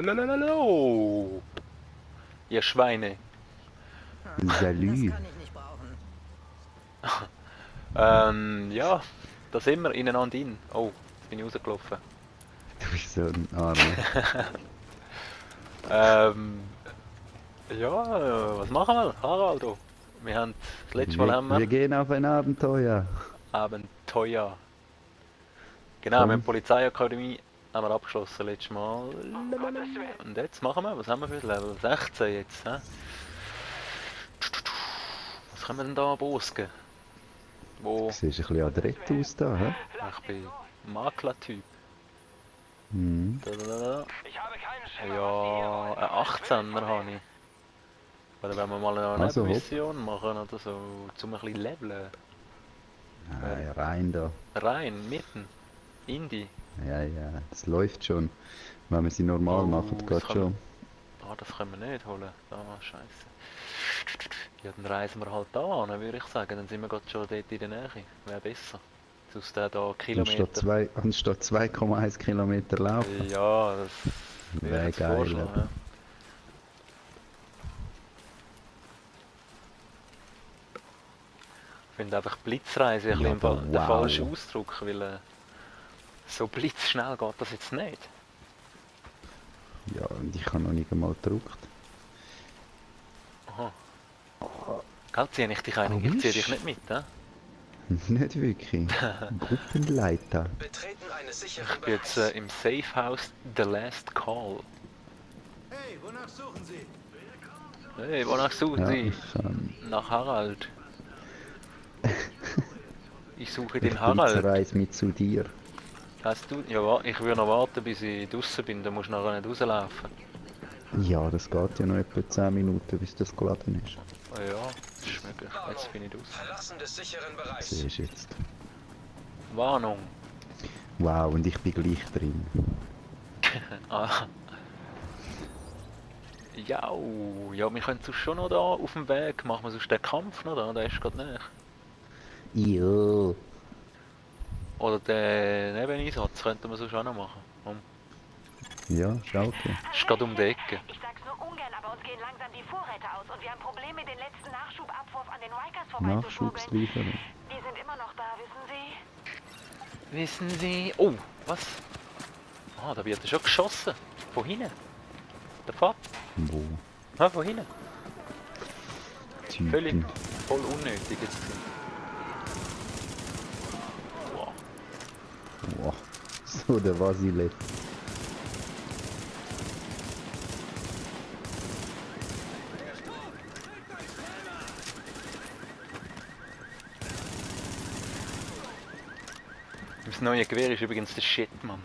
Hallo, ihr Schweine. Salü. Das kann ich nicht brauchen. Ja, da sind wir ineinander in. Oh, jetzt bin ich rausgelaufen. Du bist so ein Armer. Ähm, ja, was machen wir, Haraldo? Wir haben, das letzte Mal haben Wir wir gehen auf ein Abenteuer. Abenteuer. Genau, wir haben Komm. die Polizeiakademie haben wir abgeschlossen letztes Mal. Und jetzt machen wir, was haben wir für ein Level? 16 jetzt, hä? Was können wir denn da bosgen? Du Wo? siehst ein bisschen adrett aus da, hä? Ich bin Maklertyp. Mhm. Da. Ja, ein 18er habe ich. Oder wenn wir mal eine Also hopp. Nebenmission machen oder so, zum ein bisschen leveln. Nein, rein da. Rein, mitten, Indie. Ja, ja, das läuft schon. Wenn wir sie normal machen, Das geht können schon. wir, das können wir nicht holen. Ah, scheiße. Ja, dann reisen wir halt da an, würde ich sagen. Dann sind wir gerade schon dort in der Nähe. Wäre besser. Sonst da Kilometer. Anstatt 2,1 Kilometer laufen. Ja, das würde ich Wäre jetzt geil. vorschlagen. Ja. Ich finde einfach Blitzreise ein Ja, bisschen aber der wow. falsche Ausdruck, weil so blitzschnell geht das jetzt nicht. Ja, und ich habe noch nicht einmal gedruckt. Aha. Gell, ziehe ich dich ein? Ich ziehe dich nicht mit, hä? Nicht wirklich. Gruppenleiter. Betreten eines Ich sicheren bin jetzt Bereichs. im Safe House The Last Call. Hey, wonach suchen Sie? Hey, wonach suchen Ja, Sie? ich Nach Harald. Ich suche ich den Harald. reise mit zu dir. Hast du? Ja, ich würde noch warten, bis ich draußen bin. Dann musst du nachher nicht rauslaufen. Ja, das geht ja noch etwa 10 Minuten, bis das geladen ist. Oh ja, das ist möglich. Jetzt bin ich draußen. Verlassen des sicheren Bereichs. Siehst du jetzt. Warnung. Wow, und ich bin gleich drin. Ah. Ja, ja, wir können sonst schon noch da auf dem Weg. Machen wir sonst den Kampf noch da, der ist gerade näher. Jo. Oder den Nebeneinsatz könnten wir sonst auch noch machen. Ja, ist auch okay. Ist gerade um die Ecke. Ich sag's nur ungern, aber uns gehen langsam die Vorräte aus und wir haben Probleme, den letzten Nachschubabwurf an den Rikers vorbeizuschmuggeln. Nachschubslieferung. Die sind immer noch da, wissen Sie? Wissen Sie... Oh, was? Ah, da wird schon geschossen. Von hinten. Der Pfad. Wo? Ja, von hinten. Völlig Typen. voll unnötig jetzt. Wow. Wow. So, der Vasile. Das neue Gewehr ist übrigens der Shit, Mann.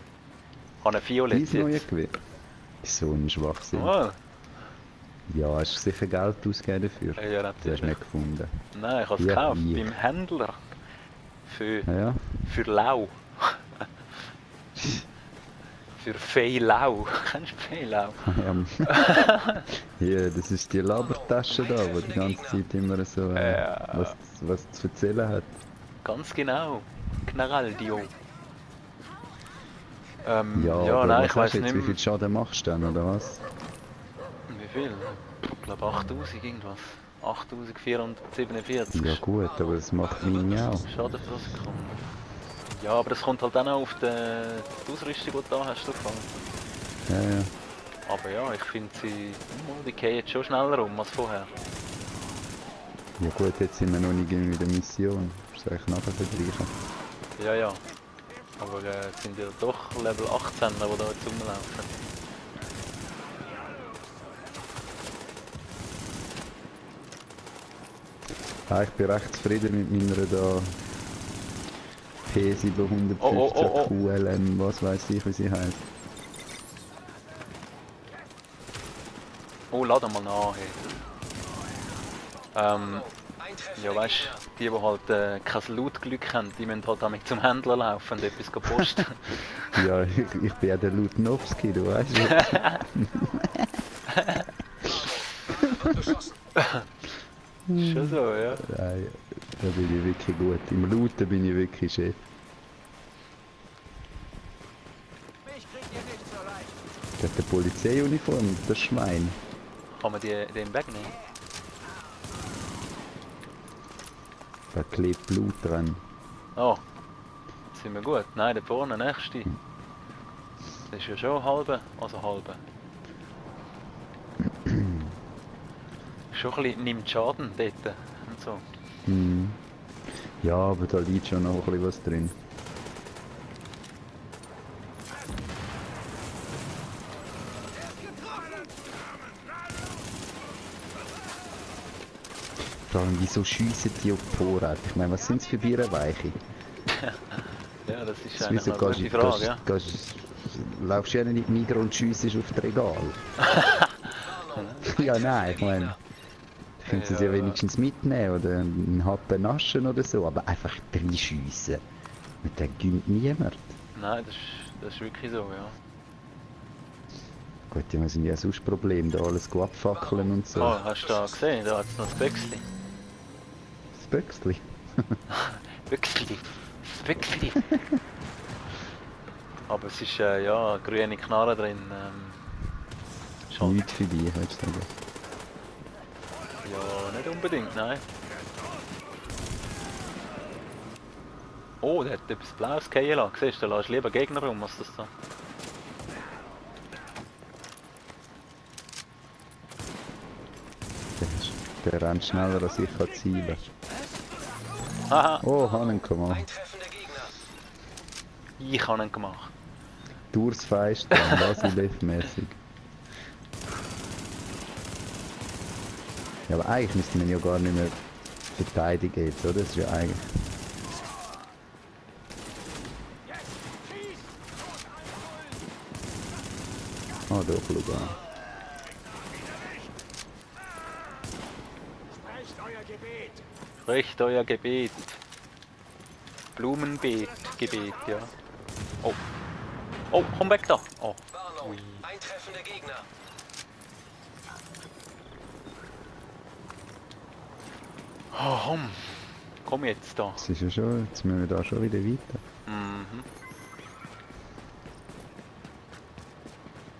Ich habe ein Violett Dein neues jetzt. Gewehr. So ein Schwachsinn. Ah, Ja, hast du sicher Geld ausgegeben dafür? ja, Du hast natürlich. nicht gefunden. Nein, ich habe es Ja, gekauft wie? beim Händler. Für Ja? Lau. Für Feilau. Kennst du Feilau? Ja, das ist die Labertasche da, die die ganze Zeit immer so Ja. was zu erzählen hat. Ganz genau. Knaraldio. Ja, ja aber nein, was ich weiß hast du jetzt, nicht wie mehr. viel Schaden machst du dann, oder was? Wie viel? Ich glaube 8000 irgendwas. 8447 Ja gut, aber das macht meine auch. Schaden pro Sekunde. Ja, aber das kommt halt dann auch auf die Ausrüstung, die du da hast, drauf an. Ja, ja. Aber ja, ich finde die gehen jetzt schon schneller um als vorher. Ja gut, jetzt sind wir noch nicht in der Mission. Das ist eigentlich nachher vergleichen. Ja, ja. Aber jetzt sind ja doch Level 18, die da jetzt rumlaufen. Ja, ich bin recht zufrieden mit meiner da P715 Oh. QLM, was weiß ich, wie sie heißt. Oh, lad mal nach. Hey. Ja, weißt du, die halt kein Loot-Glück haben, die müssen halt damit zum Händler laufen und etwas posten. Ja, ich bin ja der Lutnowski, du weißt. Schon so, ja. Nein, da bin ich wirklich gut. Im Looten bin ich wirklich Chef. Mich kriegt ihr nicht so leicht. Der hat eine Polizeiuniform, das Schwein. Kann man den wegnehmen? Da klebt Blut dran. Oh, jetzt sind wir gut. Nein, da vorne, nächste. Das ist ja schon halbe, also halbe. Schon ein bisschen nimmt Schaden dort und so. Mhm. Ja, aber da liegt schon noch ein bisschen was drin. Vor allem, wieso schiessen die auf die Vorräte? Ich meine, was sind es für Bierenweiche? Ja, das ist Das eigentlich wieso eine gute Frage, ja. Laufst du ja nicht Migros und schiessest auf das Regal? Ja, nein, ich meine, können sie ja wenigstens mitnehmen oder einen Happen naschen oder so, aber einfach reinschiessen. Mit dem gönnt niemand. Nein, das ist wirklich so, ja. Gut, die sind ja sonst Probleme, da alles abfackeln und so. Oh, hast du da gesehen? Da hat es noch das Büchsli. Das Büchsli. Büchsli. Das Büchsli. Aber es ist ja grüne Knarre drin. Ist halt- Nichts für dich, willst du sagen. Ja, nicht unbedingt, nein. Oh, der hat etwas Blaues fallen lassen. Siehst du, da lässt lieber Gegner rum, was das da. Der rennt schneller als ich kann zielen. Haha, Oh, Hannen, komm an. Eintreffende Gegner. ich habe ihn gemacht. Durchs Fenster, Basilef-mäßig. Ja, aber eigentlich müsste man ja gar nicht mehr verteidigen jetzt, oder? Das ist ja eigentlich... Ah, doch, schau an. Sprecht euer Gebet. Blumenbeet, Gebet, ja. Oh. Oh, komm weg da. Oh. Warnung. Ui. Eintreffende Gegner. Oh, komm. Komm jetzt da. Das ist ja schon... Jetzt müssen wir da schon wieder weiter. Mhm.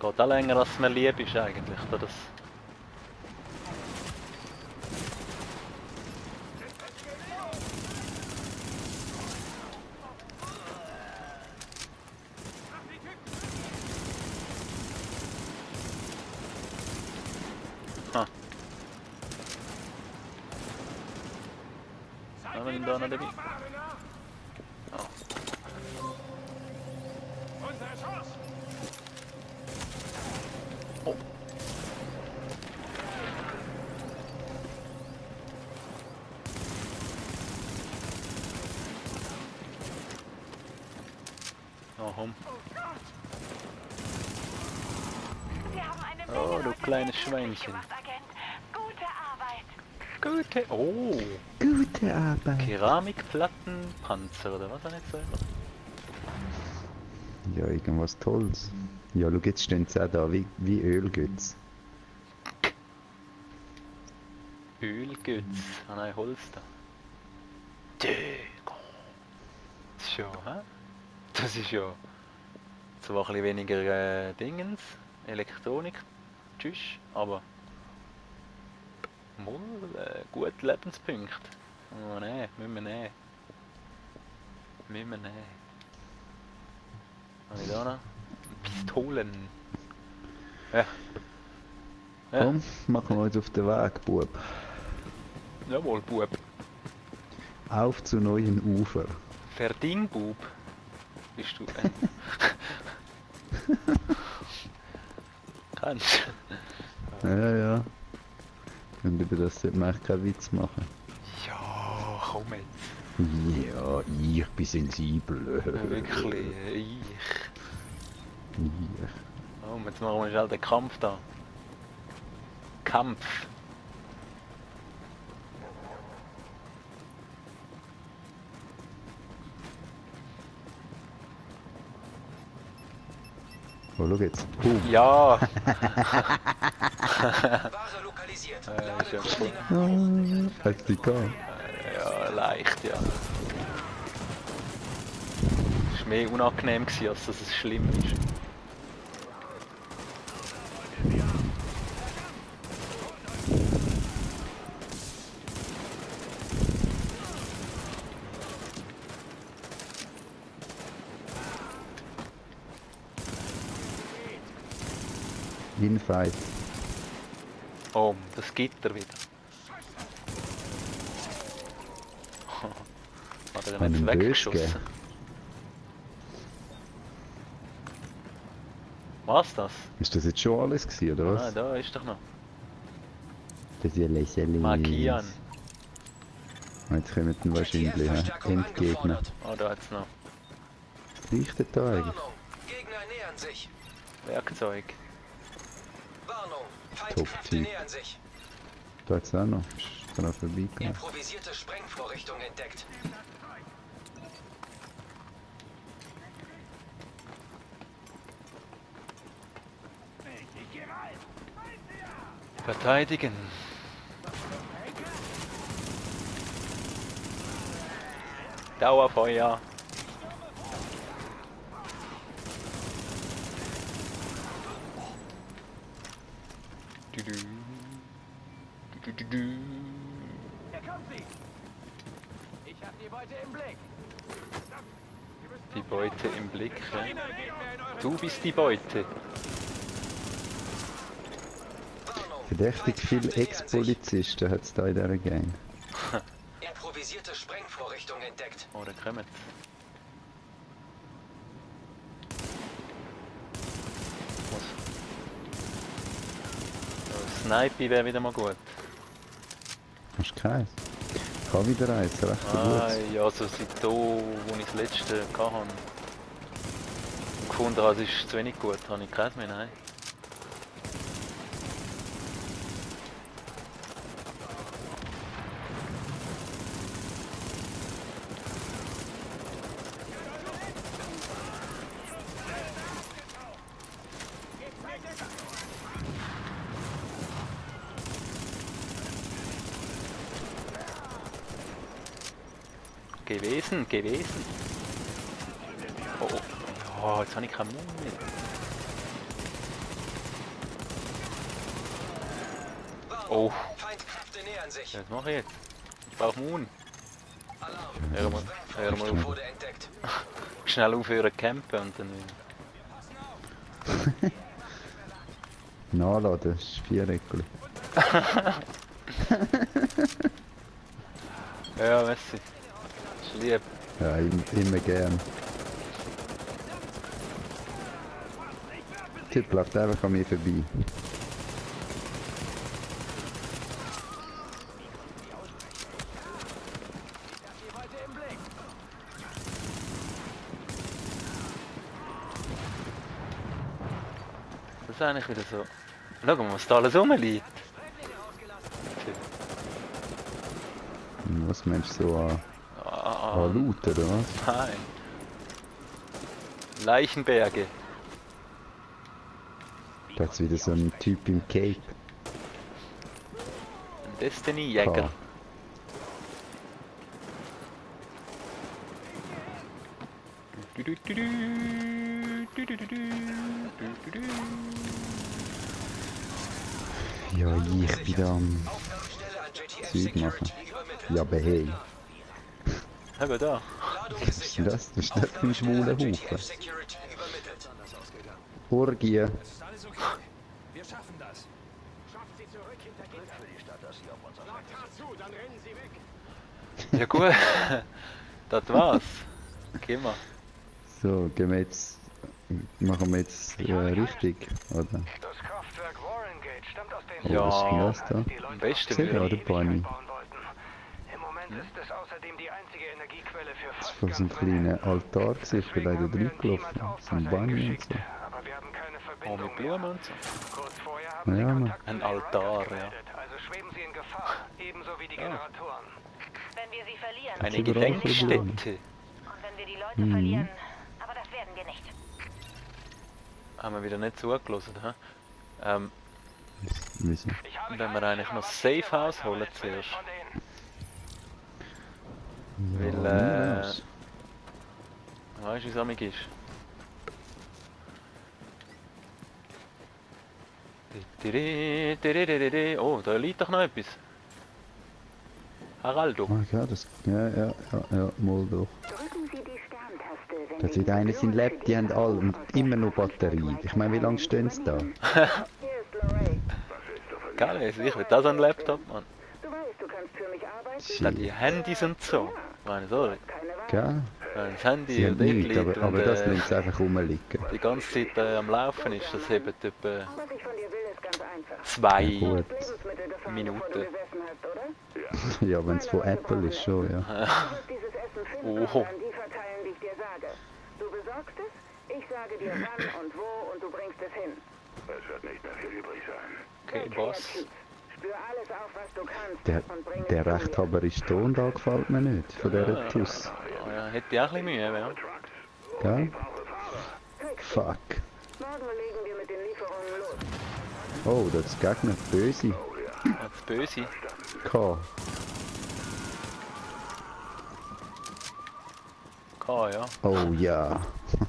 Geht auch länger als mir lieb ist eigentlich, da das. Ah. Haben wir ihn da noch dabei? Oh. Oh. Oh, komm. Wir haben eine Oh, Menge du Leute kleines fertig Schweinchen. gemacht, Agent. Gute Arbeit. Gute. Oh. Gute Arbeit. Keramikplatten, Panzer oder was auch nicht selber. Ja, irgendwas Tolles. Ja, schau, jetzt stehen sie auch da, wie Ölgötz. Ölgütz. Ah nein, Holz da. Dögo. Das ist ja, hä? Das ist ja zwar ein bisschen weniger Dingens, Elektronik, tschüss, aber wohl gut Lebenspunkt. Oh nein, müssen wir nehmen. Müssen wir nehmen. Habe ich da noch? Pistolen. Ja. Ja. Komm, machen wir uns auf den Weg, Bub. Jawohl, Bub. Auf zu neuen Ufer. Verding, Bub. Bist du Kannst. Ja. Und über das sollte man echt keinen Witz machen. Ja, komm jetzt. Ja, ich bin sensibel. Wirklich, ich. Ich. Oh, jetzt machen wir schnell den Kampf da. Kampf. Oh, schau jetzt. Boom. Ja! Ware lokalisiert. Ist ja cool. Hat's dich gehabt? Ja, leicht, ja. Es war mehr unangenehm, gewesen, als dass es schlimm ist. Infight. Oh, das Gitter wieder. Hat er Einen ihn jetzt Bös weggeschossen? gegeben. Was das? Ist das jetzt schon alles gewesen, oder was? Nein, da ist doch noch. Das ist ja lächerlich. Markieren. Jetzt kommen dann wahrscheinlich Endgegner. angefordert. Oh, da hat's noch. Leuchtet da eigentlich? Warnung, Gegner nähern sich. Werkzeug. Warnung, Top-Typ. Feindkräfte nähern sich. Da hat's auch noch. Ist da noch vorbeigegangen. Improvisierte Sprengvorrichtung entdeckt. Verteidigen. Dauerfeuer. Du-du. Du-du-du-du. Hier kommt sie! Ich hab die Beute im Blick! Die Beute im Blick. Ja. Keiner geht mehr in eure Du bist die Beute. Warnung, Verdächtig viele Feindkräfte nähern sich. Ex-Polizisten hat es da in dieser Gang. Improvisierte Sprengvorrichtung entdeckt. Oh, da kommen sie. Snipe wäre wieder mal gut. Hast du keins? Ich habe wieder eins, recht Ah, gut. ja, so seit da, wo ich das letzte hatte. Und gefunden habe, es ist zu wenig gut, habe ich keins mehr, nein. Gewesen. Oh, oh. Oh, jetzt habe ich keinen Mund mehr. Warnung, Oh. Feindkräfte nähern sich. Was mache ich jetzt? Ich brauche Mund. Alarm. Hör mal, Sprengvorrichtung wurde entdeckt. schnell aufhören zu campen und dann... Nachladen, das ist 4 Eckli. Ja, merci. Ist lieb. Ja, immer gern. Der Typ läuft einfach an mir vorbei. Das ist eigentlich wieder so... Schau mal, was da alles rumliegt. Was meinst du so an Ah, Loot, oder was? nein. Leichenberge. Da hat's wieder so einen Typ im Cape. Ein Destiny-Jäger. Ah. Ja, ich bin da am Aufnahmestelle an JTF Zeug machen. Security übermittelt. Ja, aber hey, Eben da. Ladung was ist denn gesichert. das? Das ist nicht ein schwuler Aufnahmestelle an Haufen. JTF Security übermittelt. Orgie. Es ist alles okay. Wir schaffen das. Schafft sie zurück hinter Gitter. Für die Stadt, dass sie auf unserer Seite ist. Zu, dann rennen sie weg. Ja gut. Das war's. Gehen wir. So, gehen wir jetzt, machen wir jetzt richtig, oder? Das Kraftwerk Warren Gate stammt aus den Ja. Was ist denn das da? die Leute Am besten Seht ihr, würde oder ich... Bunny? bauen wollten. Im Moment ist es außerdem die einzige Energiequelle für Das fast war so ein ganz kleiner Manhattan. Altar gewesen, ich bin leider Deswegen haben wir ein Team reingelaufen. als So ein Aufpasser Bunny und hingeschickt, so. aber wir haben keine Oh, Verbindung mit Blumen mehr. und so. Kurz vorher haben Ja, sie Mann. Kontakt Ein zu den Altar, Rockers ja. gemeldet, also schweben sie in Gefahr, ebenso wie die Generatoren. Wenn wir sie verlieren. Eine Überall Probleme. Gedenkstätte. Und wenn wir die Leute verlieren. Aber das werden wir nicht. Haben wir wieder nicht zugelassen, hä? Wieso? Ich habe Wenn wir keine eigentlich noch Sicher, Safe was House diese holen Leute will zuerst. von denen. Weil, Ja, los. Weißt du, wie es amig ist? Oh, da liegt doch noch etwas. Haraldo. Ah, ja, das, ja, mal doch. Drücken Sie die Sterntaste, wenn Da sind einer sein Lab, die haben alle und immer noch Batterie. Ich meine, wie lange stehen sie da? Der Geil, ich will da so einen Laptop, Mann. Du weißt, du kannst für mich arbeiten. Da die Handys und so. Meine sorry. Keine Wahl. Gell? Wenn das Handy Sie und haben dort nichts, liegt aber und das lässt einfach rumliegen. die ganze Zeit am Laufen ist, das hebt etwa Was ich von dir will, ist ganz einfach. 2 Ja, gut. Lebensmittel gefahren, Minuten. bevor du gesessen hast, oder? Ja, wenn es von Apple ist, schon, ja. Du wirst dieses Essen finden Oho. und an die verteilen, die ich dir sage. Du besorgst es, ich sage dir wann und wo und du bringst es hin. Es wird nicht mehr viel übrig sein. Okay, Sei Boss. kreativ. Spür alles auf, was du kannst Der, und bring der es zu mir. rechthaberische Ton da gefällt mir nicht, von dieser Tuss. Ja, hätte ich auch ein bisschen Mühe, ja. Gell? Fuck. Morgen legen wir mit den Lieferungen los. Oh, das ist Gegner, böse. Das Böse. K. Ja. Oh ja.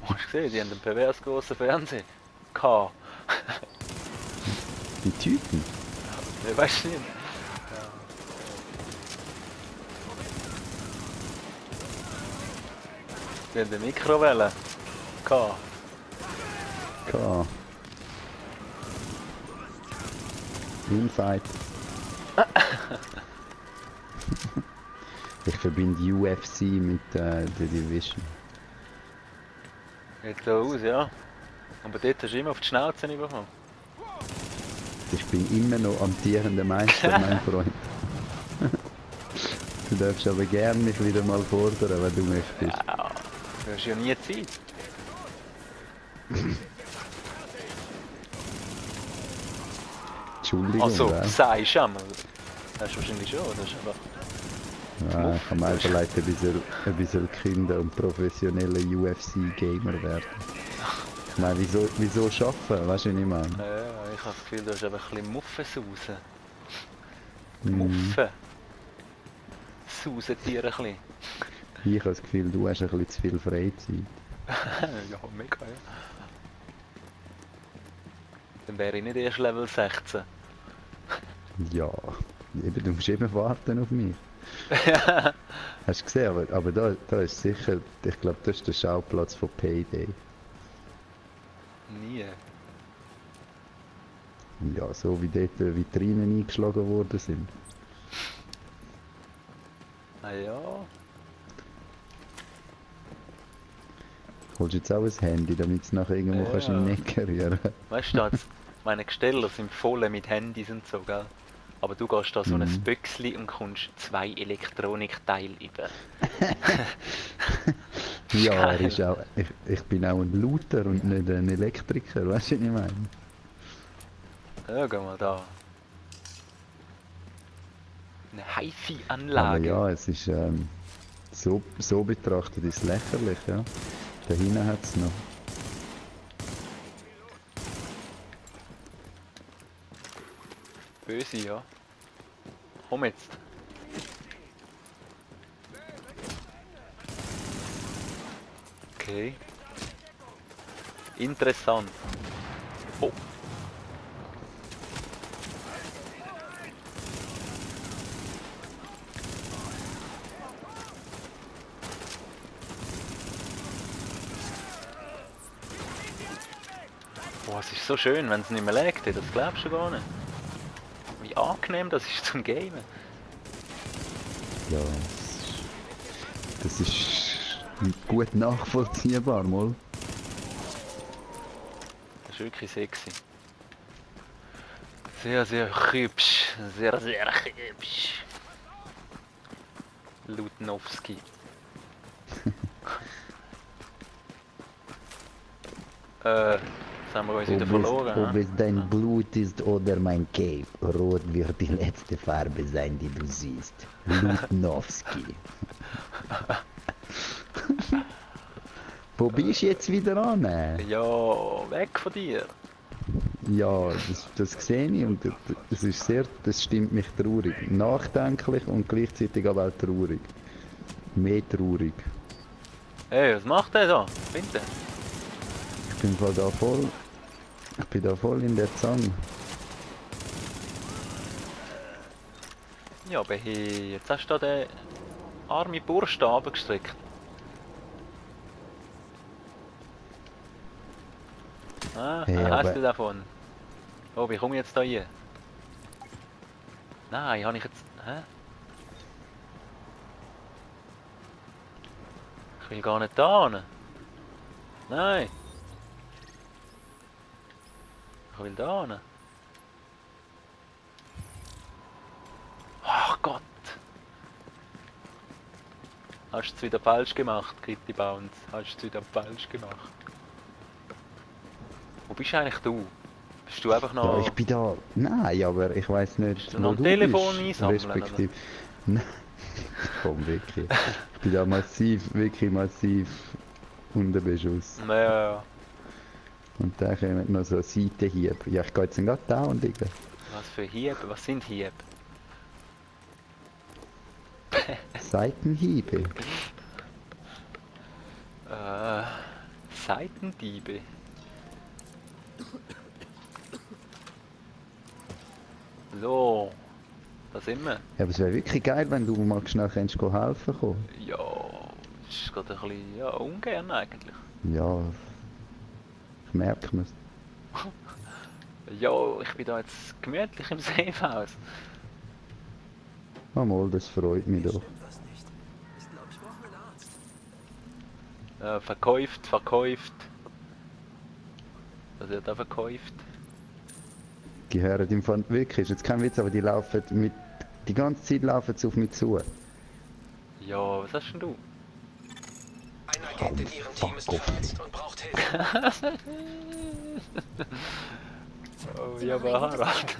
Hast du gesehen, die haben einen pervers grossen Fernseher. K. Die Typen. Ich weiß nicht. Die haben eine Mikrowelle. K. K. Inside. Ich verbinde UFC mit der Division. Geht so aus, ja. Aber dort hast du immer auf die Schnauze bekommen. Ich bin immer noch amtierender Meister, mein Freund. Du darfst aber gerne mich wieder mal fordern, wenn du möchtest. Ja, du hast ja nie Zeit. Entschuldigung, Also, ja. sagst du einmal. Das ist wahrscheinlich schon, das ist einfach... Ja, ich kann mir überlegt, ein bisschen Kinder und professionelle UFC-Gamer werden. Ich meine, wieso schaffen? Weißt du, was ich meine? Ja, ich habe das Gefühl, du hast einfach ein bisschen Muffensauce. Mhm. Muffen. Sausen dir ein bisschen. Ich habe das Gefühl, du hast ein bisschen zu viel Freizeit. Ja, mega, ja. Dann wäre ich nicht erst Level 16. Ja, eben, du musst eben warten auf mich. Hast du gesehen, aber da ist sicher, ich glaube, das ist der Schauplatz von Payday. Nie. Ja, so wie dort Vitrinen eingeschlagen worden sind. Ah ja. Holst du jetzt auch ein Handy, damit es nachher irgendwo Ja. kannst im Neck rühren? Weißt du, meine Gesteller sind voll mit Handys und so, gell? Aber du gehst da so ein Büchsli und kommst 2 Elektronikteile über. Ja, Geil. er ist auch, ich bin auch ein Luther und nicht ein Elektriker, weißt du, was ich meine? Ja, geh mal da. Eine Aber HiFi-Anlage. ja, es ist so betrachtet ist es lächerlich, ja. Da hinten hat es noch. Böse, ja. Komm jetzt. Okay. Interessant. Oh. Boah, es ist so schön, wenn es nicht mehr legt, das glaubst du gar nicht. Wie angenehm das ist zum Gamen. Ja, das ist gut nachvollziehbar, mal. Das ist wirklich sexy. Sehr, sehr hübsch. Sehr, sehr hübsch. Lutnowski. Jetzt haben wir uns wieder verloren. Ob es dein Blut ist oder mein Cape, rot wird die letzte Farbe sein, die du siehst. Lutnowski. Wo bist du jetzt wieder an? Ja, weg von dir. Ja, das sehe ich und das ist das stimmt mich traurig. Nachdenklich und gleichzeitig aber auch traurig. Mehr traurig. Hey, was macht der da? Bitte. Ich bin da voll in der Zange. Ja, aber hey, jetzt hast du da den armen Bursch da runtergestreckt. Ah, Hey, was hast aber- du davon? Oh, wie komme ich jetzt da hier? Nein, habe ich jetzt... Hä? Ich will gar nicht da hin. Nein. Ich will da hin. Ach Gott. Hast du es wieder falsch gemacht, Kitty Bounce? Hast du es wieder falsch gemacht? Wo bist eigentlich du? Bist du einfach noch... Ja, ich bin da. Nein, aber ich weiß nicht, Bist du noch ein Telefon einsammeln, Respektive. Nein. Komm, wirklich. Ich bin da massiv, wirklich massiv unter Beschuss. Ja. Und dann kommen noch so Seitenhiebe. Ja, ich gehe jetzt gerade da und liegen. Was für Hiebe? Was sind Hiebe? Seitenhiebe. Seitendiebe. So, da sind wir. Ja, aber es wäre wirklich geil, wenn du mal schnell helfen könntest. Ja, ist gerade ein bisschen ja, ungern eigentlich. Ja, ich merke mir's. Ja, ich bin da jetzt gemütlich im Safehouse. Mal, das freut mich doch. Stimmt was nicht. Ich glaube, ich brauche einen Arzt. Verkäuft. Das wird auch verkäuft. Die hören im Fall wirklich, ist jetzt kein Witz, aber die laufen mit. Die ganze Zeit laufen sie auf mich zu. Ja, was hast denn du? Ein Agent in Ihrem Team ist verletzt und braucht Hilfe. Oh, ja, aber Harald.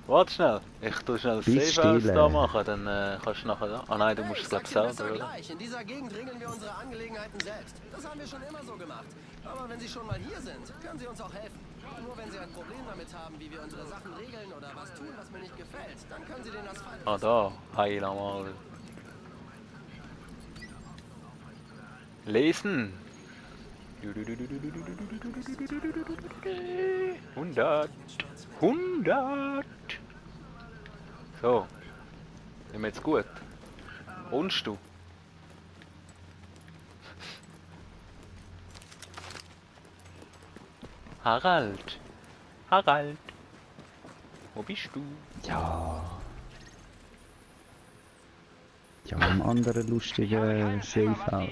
Warte schnell. Ich tu schnell das Bist Safehouse still. da machen, dann kannst du nachher da. Ah nein, du musst es glaub selber, oder? Gleich. In dieser Gegend regeln wir unsere Angelegenheiten selbst. Das haben wir schon immer so gemacht. Aber wenn Sie schon mal hier sind, können Sie uns auch helfen. Nur wenn Sie ein Problem damit haben, wie wir unsere Sachen regeln oder was tun, was mir nicht gefällt, dann können Sie den Asphalt... Ah da, heil einmal. Lesen. 100. So. Sind wir jetzt gut? Wohnst du? Harald. Wo bist du? Ja. Ja, am anderen lustigen Safehouse.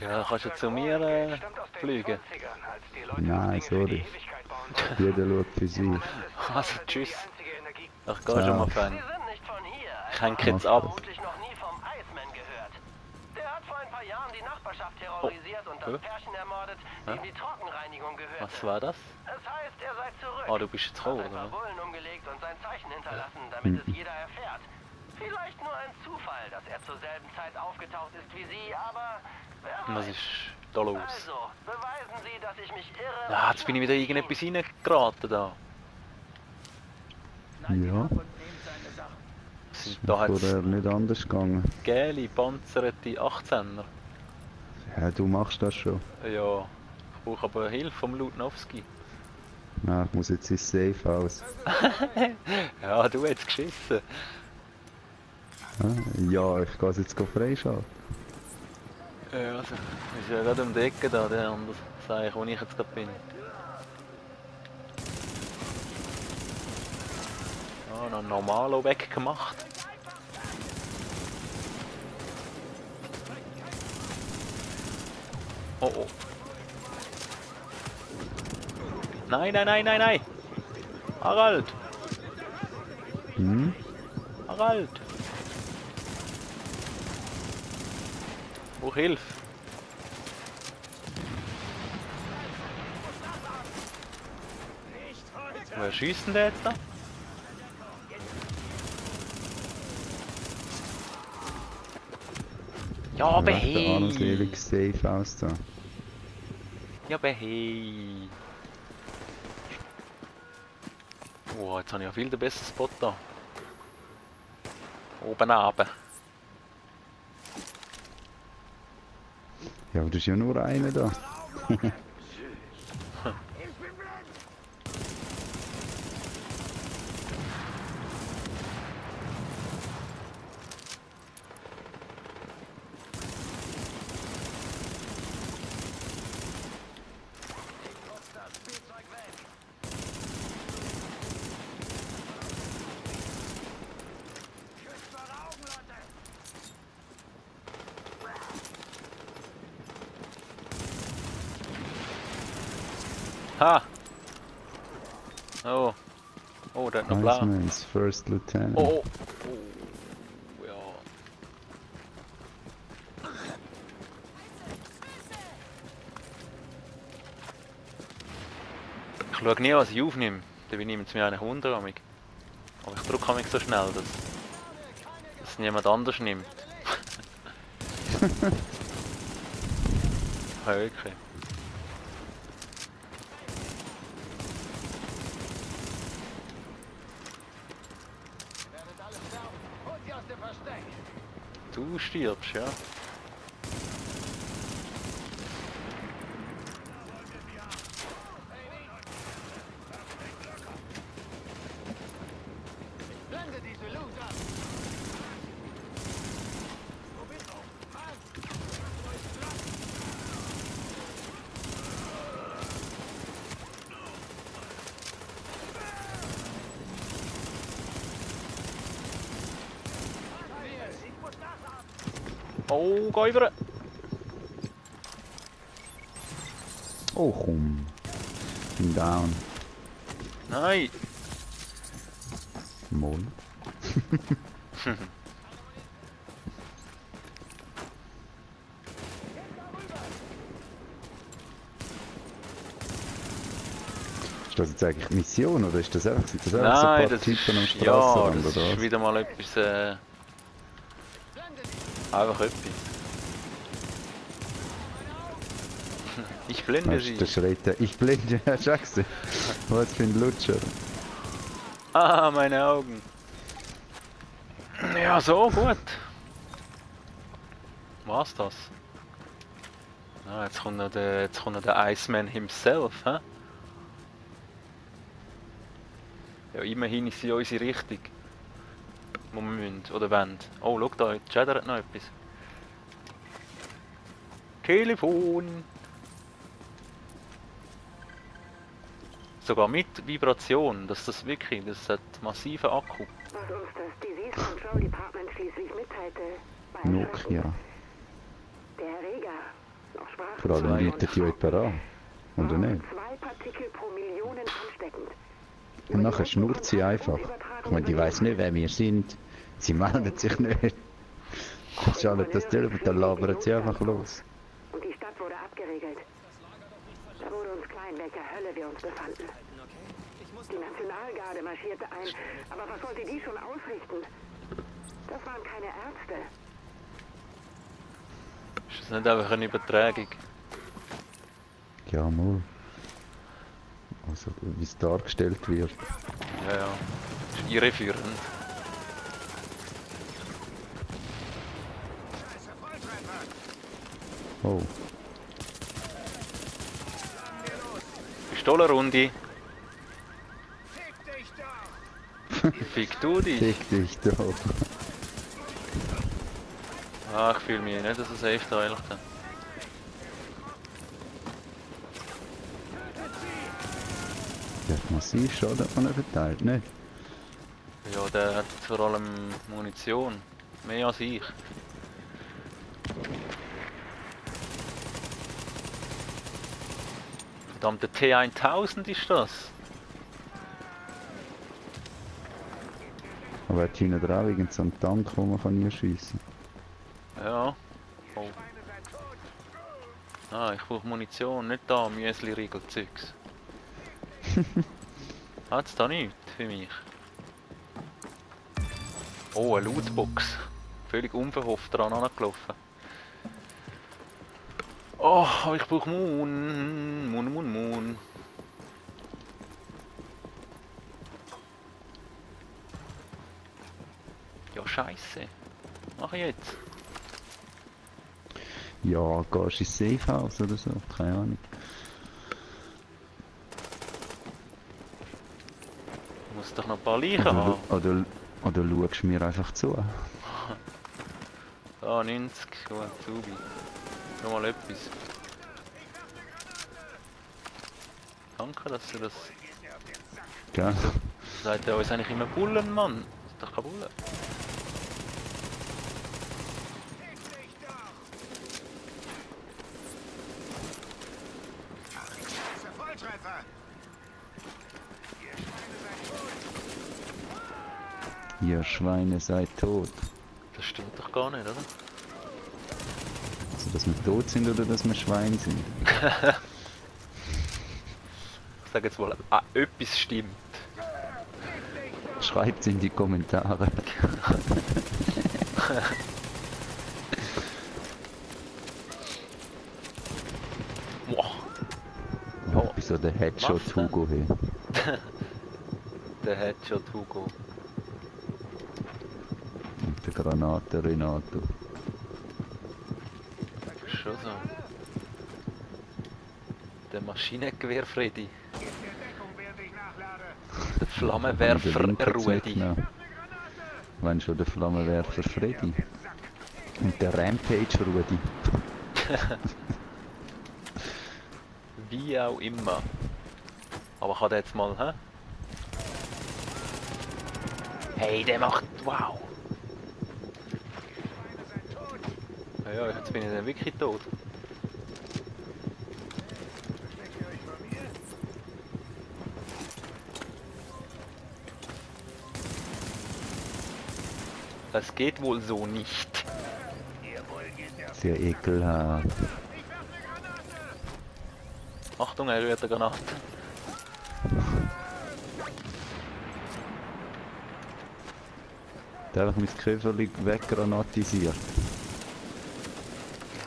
Ja, kannst du zu mir fliegen? Nein, sorry. Jeder schaut für sich. Also tschüss. Ich geh schon mal fan. Sie sind nicht von hier. Ich hänge jetzt ab. Vermutlich noch nie vom Iceman gehört. Der hat vor ein paar Jahren die Nachbarschaft terrorisiert und das Pärchen ermordet, dem die Trockenreinigung gehörte. Was war das? Es heißt, er sei zurück. Oh, du bist jetzt froh, Hat ein paar oder? Bullen umgelegt und sein Zeichen hinterlassen, damit es jeder erfährt. Vielleicht nur ein Zufall, dass er zur selben Zeit aufgetaucht ist wie Sie, aber wer Was weiß. ist da los? Also, beweisen Sie, dass ich mich irre. Ja, jetzt bin ich wieder irgendetwas reingeraten da. Ja, Da hat es vorher nicht anders gegangen. gelbe, panzerte 18er. Ja, du machst das schon. Ja, ich brauche aber Hilfe vom Lutnowski. Nein, ich muss jetzt ins Safehouse. Ja, du hättest geschissen. Ja, ich gehe jetzt freischalten. Ja, also, ist ja gerade um die Ecke da, der andere, sag ich, wo ich jetzt gerade bin. Ah, noch ein Normalo weggemacht. Oh oh. Nein! Harald! Hm? Harald! Wo Hilfe? Wer schießt denn der jetzt da? Ja, aber Der hey! armselig Safehouse da. Ja, aber hey! Oh, jetzt habe ich ja viel den besseren Spot da. Oben runter. Ja, aber du bist ja nur einer da. Ha! Oh. Oh, der hat noch blau. Iceman's First Lieutenant. Oh, oh. Oh, ja. Ich schaue nie, was ich aufnehme. Dann nimmt es mich eigentlich Wunder. Aber ich drücke mich so schnell, dass es niemand anders nimmt. Ja, wirklich. Du stirbst, ja. Oh, geh über! Oh komm. Bin down. Nein! Moll. Ist das jetzt eigentlich Mission oder ist das einfach, sind das einfach so ein Nein, paar das Typen am ist, Strassenrand das oder ist was? wieder mal etwas, einfach etwas. Ich blende Weißt du, sie. der schreit ja, ich blende, ja, sagst du. Was für ein Lutscher. Ah, meine Augen. Ja, so, gut. War's das? Ah, jetzt kommt noch der Iceman himself, hä? Ja, immerhin ist sie in unsere Richtung. Wo wir müssen, oder wollen. Oh, schau da, jetzt schädert noch etwas. Telefon! Sogar mit Vibration, das hat massiven Akku. Was uns das Disease Control Department schließlich mitteilte, war Nokia. der Erreger, noch Sprachen Vor allem bietet die jemand an. Oder nicht? 2 Partikel pro Millionen ansteckend. Und nachher schnurrt sie einfach. Ich meine, die weiss nicht, wer wir sind. Sie meldet sich nicht. Schaltet das Telefon, dann labert sie einfach los. Und die Stadt wurde abgeriegelt. Da wurde uns klar, in welcher Hölle wir uns befanden. Die Nationalgarde marschierte ein, aber was sollte die schon ausrichten? Das waren keine Ärzte. Ist das nicht einfach eine Übertragung? Ja, mal. Also, wie es dargestellt wird. Ja, ja. Das ist irreführend. Oh. Pistolenrunde. Fick du dich. Fick dich doch. Ah, ich fühle mich nicht so safe da, ehrlich gesagt. Der hat massiv Schaden von ihm verteilt, nicht? Ja, der hat vor allem Munition. Mehr als ich. Verdammt, der T1000 ist das. Aber er hat hinten drauf irgend so einen Tank, wo man kann einschiessen Ja. Oh. Ah, ich brauche Munition, nicht da, Müsli-Riegel-Zeugs. Hat's da nichts für mich? Oh, eine Lootbox. Völlig unverhofft dran angelaufen. Oh, aber ich brauche Moon. Ja, scheiße. Mach ich jetzt? Ja, gehst du ins Safehouse oder so? Keine Ahnung. Ich muss doch noch ein paar Leichen haben. Oder schaust du mir einfach zu? Ah, 90, gut, Zubi. Nochmal etwas. Danke, dass du das... Gell? Sagt er uns eigentlich immer Bullen, Mann? Das ist doch kein Bullen. Volltreffer! Ihr Schweine seid tot. Das stimmt doch gar nicht, oder? Also, dass wir tot sind oder dass wir Schweine sind? Ich sage jetzt wohl, etwas stimmt. Schreibt in die Kommentare. Boah. Ja. Wieso der Headshot Was denn? Hugo hier? Der Headshot Hugo. Und der Granate Renato. Schon so. Der Maschinengewehr Freddy. Der Flammenwerfer Rudi. Wenn schon der Flammenwerfer Freddy. Und der Rampage Rudi. Wie auch immer. Aber kann der jetzt mal, hä? Hey, der macht, wow. Ja, jetzt bin ich dann wirklich tot. Das geht wohl so nicht. Sehr ekelhaft. Achtung, er rührt eine Granate. Der hat mein Köfferli weggranatisiert.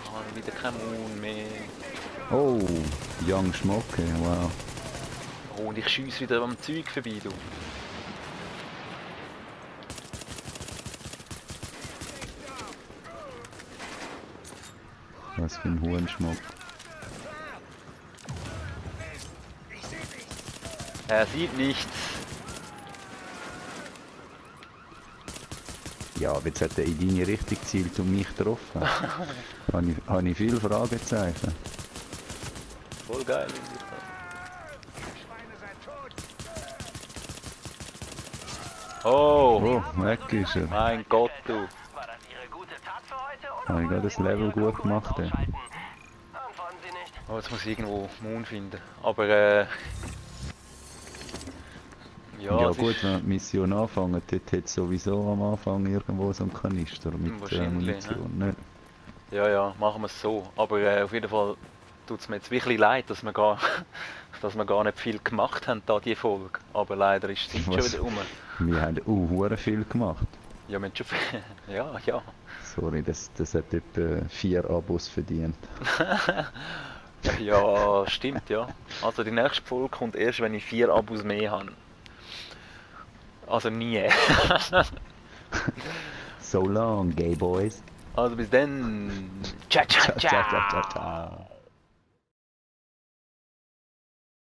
Ja, wieder kein Moon mehr. Oh, Young Schmocke, wow. Oh, und ich schiesse wieder am Zeug vorbei, du. Was für ein Hurenschmuck. Er sieht nichts. Ja, aber jetzt hat er in deine Richtung gezielt und mich getroffen. Habe ich viele Fragezeichen. Voll geil. Oh, Oh, weg ist er. mein Gott, du. War das Ihre gute Tat für heute oder Habe ich gerade das Level gut gemacht. Ja. Antworten Sie nicht. Oh, jetzt muss ich irgendwo Moon finden. Aber ja, Ja es gut, ist wenn wir die Mission anfangen, dort hat es sowieso am Anfang irgendwo so einen Kanister mit Wahrscheinlich, Munition. Nicht? ja, machen wir es so. Aber auf jeden Fall tut es mir jetzt wirklich leid, dass wir gar nicht viel gemacht haben, da die Folge. Aber leider ist die Zeit schon Was? wieder rum. Wir haben hure viel gemacht. Ja, wir haben schon viel. Ja. Sorry, das hat etwa 4 Abos verdient. Ja, stimmt, ja. Also die nächste Folge kommt erst, wenn ich 4 Abos mehr habe. Also nie. So long, gay boys. Also bis dann. Ciao, ciao, ciao. Ciao.